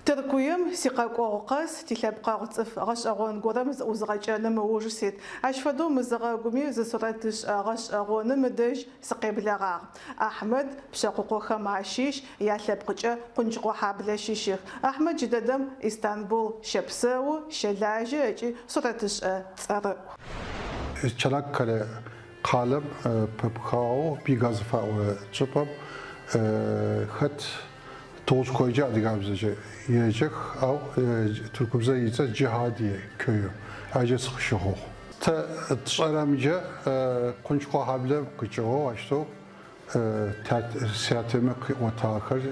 Тыркуем сикъэкӏогъу къэс тилъэпкъэгъу цӏыф гъэшӏэгъон горэм зыӏузгъэкӏэным ыуж сит. Ащ фэдэу мызыгъэгуми зы сурэтышӏэ гъэшӏэгъоным ыдэжь сыкъеблэгъагъ. Ахьмэд Пшъэкъукъохэм ащыщ, ялъэпкъыкӏэ Къунчыкъохьаблэ щыщых. Ахьмэд джыдэдэм Истанбул щэпсэу, щэлажьэ ыкӏи сурэтышӏэ цӏэрыӏу. Чанаккале къалэм пэпхагъэу Бига зыфаӏорэ чӏыпӏэм хэт Тыгъужъкъоекӏэ адыгабзэкӏэ еджэх, ау тыркубзэ ицӏэ Джихьадие кöyü, аджэ сыкъыщыхъугъ. Тэ тшӏэрэмкӏэ Къунчыкъохьаблэм къикӏыгъэу ащтэу сятэмэ къыӏотагъэхэр,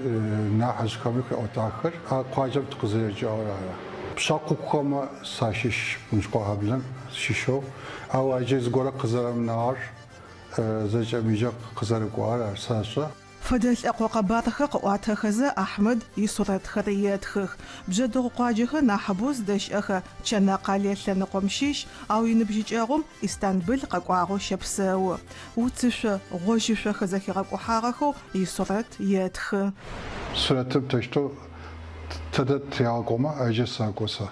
нахьыжъхэми къыӏотагъэхэр а къуаджэм тыкъызэрэкӏыгъэр ары. Пшъэкъукъомэ сащыщ Къунчыкъохьаблэм щыщэу, ау аджэ зыгорэ къызэрэмынагъэр, зэкӏэмыджэ къызэрыкӏуагъэр ар сэшӏэ. Фэдэ лӏэкъо къэбархэр къыӏуатэхэзэ Ахьмэд исурэтхэр етхых. Бжъэдыгъу къуаджэхэр нахьыбэу зыдэщыӏэхэ Чанаккале лъэныкъом щыщ, ау иныбжьыкӏэгъум Истанбыл къэкӏуагъэу щэпсэу. Уцышъо, гъожьышъохэр зэхигъэкӏухьагъэхэу исурэт етхы. Сурэтым тэщтэу тэдэ тегъэкӏомэ, аджэ сэкӏо сэ.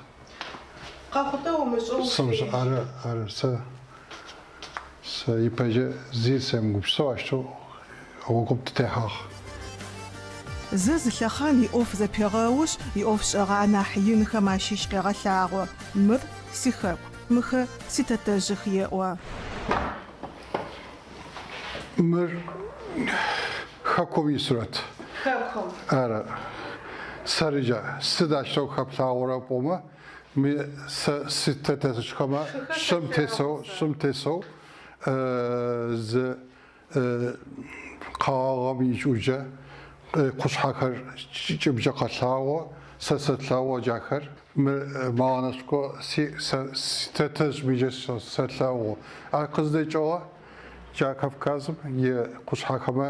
Къэхъутэ умышӏэу Сымышӏэ, ары, ары, сэ Сэ ипэкӏэ зи семыгупшысэу ащтэу гъогум тытехьагъ. Зэ зы лъэхъан иӏоф зэпегъэушъ, иӏофшӏэгъэ анахь инхэм ащыщ къегъэлъагъо, Мыр сихэку, мыхэр ситэтэжъых еӏо. Мыр хэкум исурэт. Хэкум. Ары. Сэрыджэ сыд ащтэу хэплъагъорэ пӏомэ, Мы сэ ситэтэжъхэмэ шым тесэу, шым тесэу зы къэгъагъэм икӏыӏукӏэ къушъхьэхэр кӏыбкӏэ къэлъагъо, сэ сэлъэгъу джахэр. Мы Магъэнэшъукъо си сэ ситэтэжъмиджэ сэлъэгъу. Ар къыздэкӏыгъэ джа Кавказым и къушъхьэхэмэ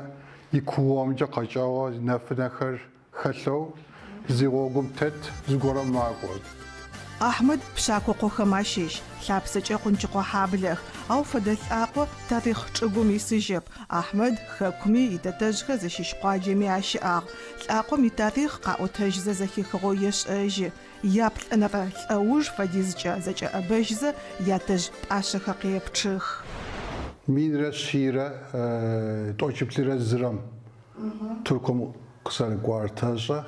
икуомкӏэ къэкӏыгъэ нэфынэхэр Хэлъэу зи гъогум тет зыгорэм макӏо. Ахьмэд Пшъакокъохэм ащыщ, лъапсэкӏэ Къунчыкъохьаблэх, ау фэдэ лӏакъо тарихъ чӏыгум исыжьэп. Ахьмэд хэкуми итэтэжъхэр зыщыщ къуаджэми ащыӏагъ. Лӏакъом итарихъ къаӏотэжьзэ зэхихыгъэу ешӏэжьы. Яплӏэнэрэ лӏэуж фэдизкӏэ зэкӏэӏэбэжьзэ ятэжъ пӏашъэхэр къепчъых. Минрэ шъийрэ тӏокӏиплӏырэ зырэм Тыркум къызэрыкӏуагъэр тэшӏэ,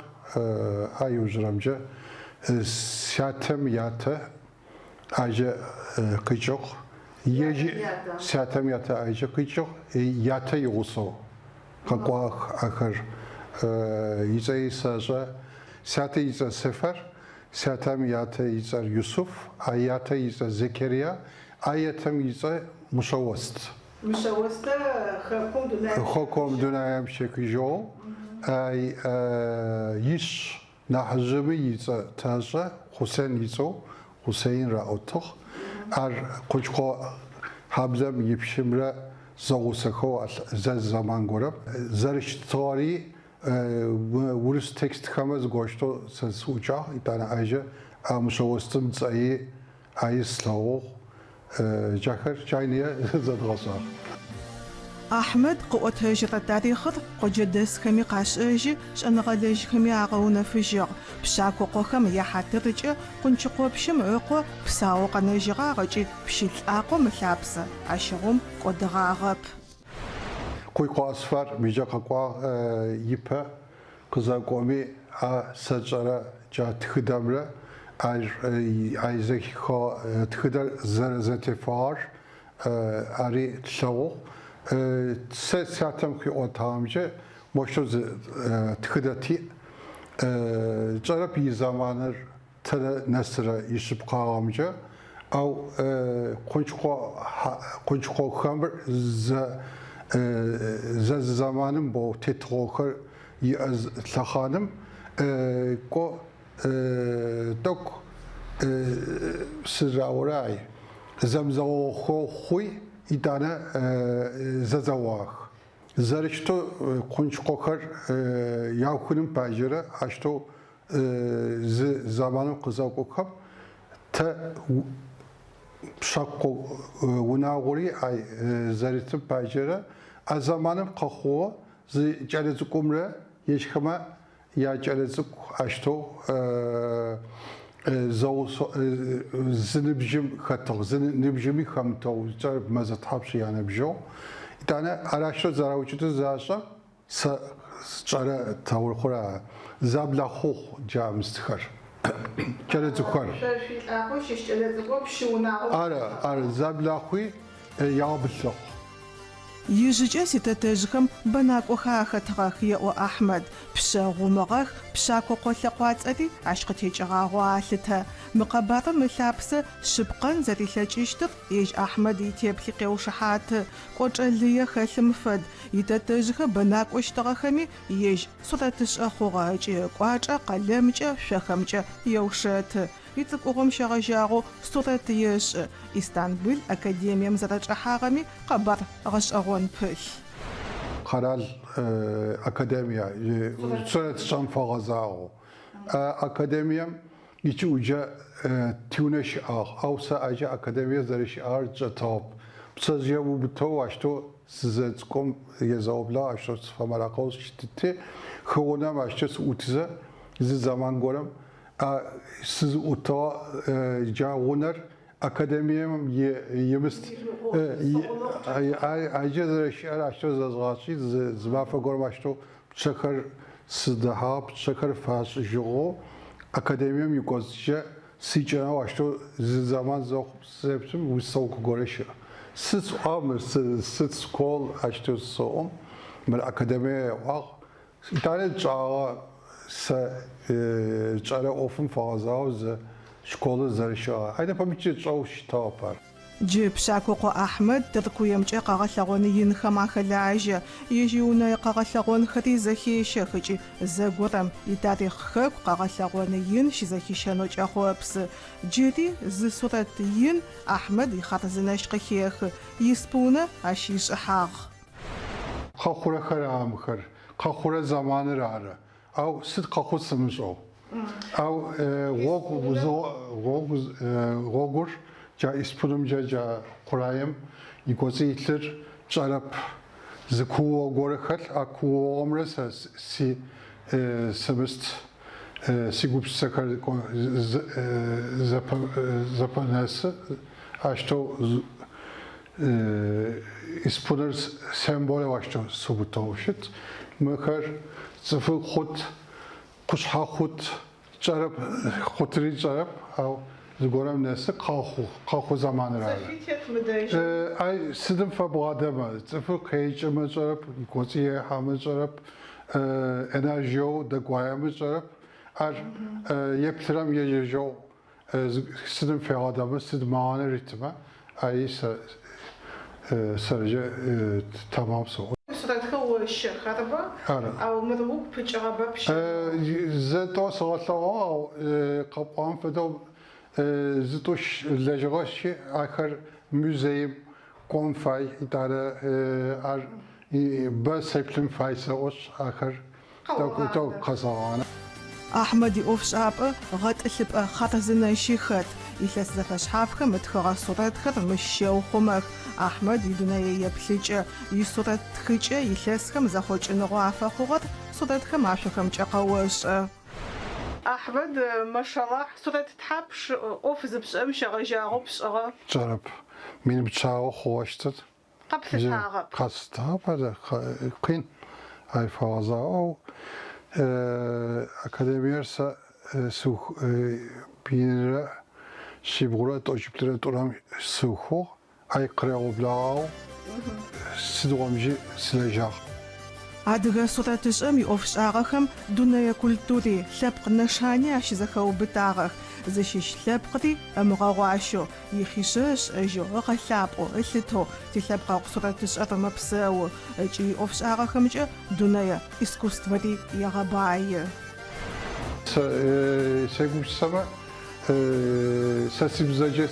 а иужьырэмкӏэ сятэм ятэ Айджэ къикӏыгъ, ежь сятэм ятэ Айджэ къикӏыгъ, ятэ игъусэу къэкӏуагъэх ахэр. Ицӏэи сэшӏэ. Сятэ ицӏэ Сефер, сятэм ятэ ицӏэр Юсуф, а ятэ ицӏэ Зекерия, а ятэм ицӏэ Мышъэост. Мышъэостэ хэкум дунаим Хэкум дунаим щехыжьыгъэу иш нахьыжъыми ицӏэ тэшӏэ, Хъусен ицӏэу Хъусеин раӏотыгъ. Ар Къунчыкъо хьаблэм ипщымрэ зэгъусэхэу зэ зэман горэм зэрэщытыгъэри урыс текстхэмэ зыгощтэу сэ сыӏукӏагъ, етӏанэ ӏэжьэ а Мышъэостым цӏэи Аи слъэгъугъ, джахэр чайные зэдгъэшӏагъ. Ахьмэд къыӏотэжьырэ тарихъыр къоджэдэсхэми къашӏэжьы, шӏэныгъэлэжьхэми агъэунэфыжьыгъ. Пшъакокъохэм яхьатыркӏэ Къунчыкъопщым ыкъо псаоу къэнэжьыгъагъ ыкӏи пщы лӏакъом ылъапсэ ащыгъум кӏодыгъагъэп. Къуикъо Асфар мыджэ къэкӏуагъ ипэ къызэкӏоми а сэ тшӏэрэ джа тхыдэмрэ ай зэхихыгъэ тхыдэр зэрэзэтефыгъэр ари тлъэгъугъ. Сэ сятэм къыӏотагъэмкӏэ мощтэу зы тхыдэ тиӏ. Тшӏэрэп изэманыр Тэрэ нэсырэ ишъыпкъагъэмкӏэ, ау Къунчыкъо Къунчыкъохэмр зэ зэ зы зэманым боу тетыгъохэр иӏэ лъэхъаным кӏо тӏэкӏу сызаорэ ай зэмызэгъохэу хъуи, итӏанэ зэзэуагъэх. Зэрэщытэу Къунчыкъохэр яухыным пажэрэ ащтэу Зы зэманым къызэкӏохэм тэ Пшъэкъо унагъори ай зэрытым паджэрэ а зэманым къэхъугъэ зы кӏэлэцӏыкӏумрэ ежьхэмэ Якӏэлэцӏыкӏу ащтэу зы ныбжьым хэтыгъ, зы ныбжьыми хэмытэу, сшӏэрэп мэзэ тхьапш яныбжьэу. Етӏанэ ар ащтэу зэраукӏытыр зашӏэм, сэ сшӏэрэ таурыхъур ары, заблахъугъ джа мыстхэр, кӏэлэцӏыкӏухэр. Шъо шъуилӏакъо щыщ кӏэлэцӏыкӏоу пщы унагъом Ары, ары, заблахъуи ягъэбылъыгъ. Ижъыкӏэ ситэтэжъхэм бэнакӏохэр ахэтыгъэх, еӏо Ахьмэд. Пшъэ гъумыгъэх, Пшъакокъо лъэкъуацӏэри ащ къытекӏыгъагъэу алъытэ. Мы къэбарым ылъапсэ шъыпкъэн зэрилъэкӏыщтыр ежь Ахьмэд итеплъи къеушыхьаты. Кӏочӏэ лые хэлъым фэд. Итэтэжъхэр бэнакӏощтыгъэхэми, ежь сурэтышӏэ хъугъэ ыкӏи ыкӏуачӏэ къэлэмкӏэ, шъохэмкӏэ еушэты. Ицӏыкӏугъом щегъэжьагъэу сурэт ешӏы. Истанбыл академием зэрэчӏэхьагъэми къэбар гъэшӏэгъон пылъ. Къэрал академие сурэтшӏэм фэгъэзагъэу. Академием икӏыӏуджэ тиунэ щыӏагъ, ау сэ аджэ академие зэрэщыӏагъэр сшӏэтыгъэп. Пцэжъые убытэу ащтэу сызэцӏыкӏум езэоблагъ, ащтэу сыфэмэракъэу сыщытыти, хыгъунэм ащтэу сыӏутызэ, зы зэман горэм А сызыӏутыгъэ джа гъунэр академием имыст аджэ зэрэщыӏэр ащтэу зэзгъашӏи, зы мафэ горэм ащтэу пчъэхэр сыздэхьагъэ, пчъэхэр фашӏыжьыгъэу академием икӏоцӏкӏэ сикӏынэу ащтэу зы зэман зэхъум сызеплъым выставкэ горэ щыӏ. Сыд сӏуагъ мыр, сыд школ ащтэу зысэӏом, мыр академие ыӏуагъ. Итӏанэ тшӏагъэ сэ тшӏэрэ ӏофым фэгъэзагъэу зы школыр зэрэщыӏагъэр. Ай нэпэмыкӏи тшӏэу щытыгъэп ар. Джы Пшъакокъо Ахьмэд Тыркуемкӏэ къэгъэлъэгъон инхэм ахэлажьэ, ежь иунэе къэгъэлъэгъонхэри зэхещэх ыкӏи зэгорэм итарихъ хэку къэгъэлъэгъон ин щызэхищэнэу кӏэхъопсы. Джыри зы сурэт ин Ахьмэд ихъарзынэщ къыхехы, испыунэ ащ ишӏыхьагъ. Къэхъурэхэр ары мыхэр, къэхъурэ зэманыр ары. Ау сыд къэхъу сымышӏэу. Ау гъогу гъогу гъогур джа испунымкӏэ джа хъураем икӏоцӏы илъыр тшӏэрэп. Зы куо горэ хэлъ, а куогъомрэ сэ си сымыст сигупшысэхэр зэпэнэсы, ащтэу Испуныр символэу ащтэу сыубытэу щыт. Мыхэр цӏыфы хъут, къушъхьэ хъут, тшӏэрэп, хъутри тшӏэрэп, ау зыгорэм нэсы къэхъу, къэхъу зэманыр ары. Цӏыфи тет мыдэжьым. Ай сыдым фэбгъадэмэ, цӏыфыр къекӏымэ тшӏэрэп, икӏоцӏи ехьэмэ тшӏэрэп, энергиеу дэкӏуаемэ тшӏэрэп. Ар еплъырэм ежь-ежьэу Сыдым фегъадэмэ, сыд мэхьанэ ритымэ, ари сэ сэркӏэ тэмам сэӏо. Сурэтхэр ощэх, арыба? Ары. Ау мыр угу пыкӏыгъэба пщэнэу? Зэ-тӏо сыгъэлъэгъугъ, ау къэпӏуагъэм фэдэу зытӏущ лэжьыгъэ щыӏ, ахэр музеим кӏон фай, итӏанэ ар бэ сеплъын фай сэӏошъ, ахэр Тӏэкӏу-тӏэкӏу къэсэгъанэ. Ахьмэд иӏофшӏапӏэ гъэтӏылъыпӏэ хъарзынэщи хэт. Илъэс зэфэшъхьафхэм ытхыгъэ сурэтхэр мыщ щеухъумэх. Ахьмэд идунэееплъыкӏэ, исурэт тхыкӏэ илъэсхэм зэхъокӏыныгъэу афэхъугъэр сурэтхэм ашъохэмкӏэ къэошӏэ. Ахьмэд, машалахь, сурэт тхьапш ӏоф зыпшӏэм щегъэжьагъэу пшӏыгъэ? Сшӏэрэп, мин пчъагъэ хъугъэщтын. Къэплъытагъэп. Къэслъытагъэп, ар къин ай фэгъэзагъэу. Академиер сэ 1392-рэм сыухыгъ, ай къырегъэублагъэу сыдигъомжьи сылэжьагъ. Адыгэ сурэтышӏэм иӏофшӏагъэхэм дунэе культури, лъэпкъ нэшани ащызэхэубытагъэх, зыщыщ лъэпкъри ымыгъэгъуащэу, Ихъишъэ ышӏэжьэу, ыгъэлъапӏэу, ылъытэу тилъэпкъэгъу сурэтышӏэр мэпсэу ыкӏи иӏофшӏагъэхэмкӏэ дунэе искусствэри егъэбаи. Сэ сегупшысэмэ, сэ сибзэкӏэ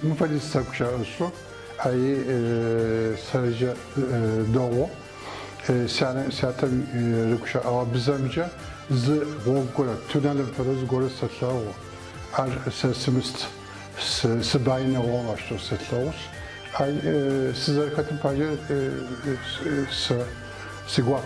мы фэдиз сэгущыӏэшъу, аи сэркӏэ дэгъу. Сянэ сятэ рыгущыӏэгъэ бзэмкӏэ зы гъогу горэ, туннелым фэдэу зыгорэ сэлъэгъу. Ар сэ сымыст. Сыбаиныгъэу ащтэу сэлъэгъушъ, ай сызэрэхэтым пае сэ сигуап.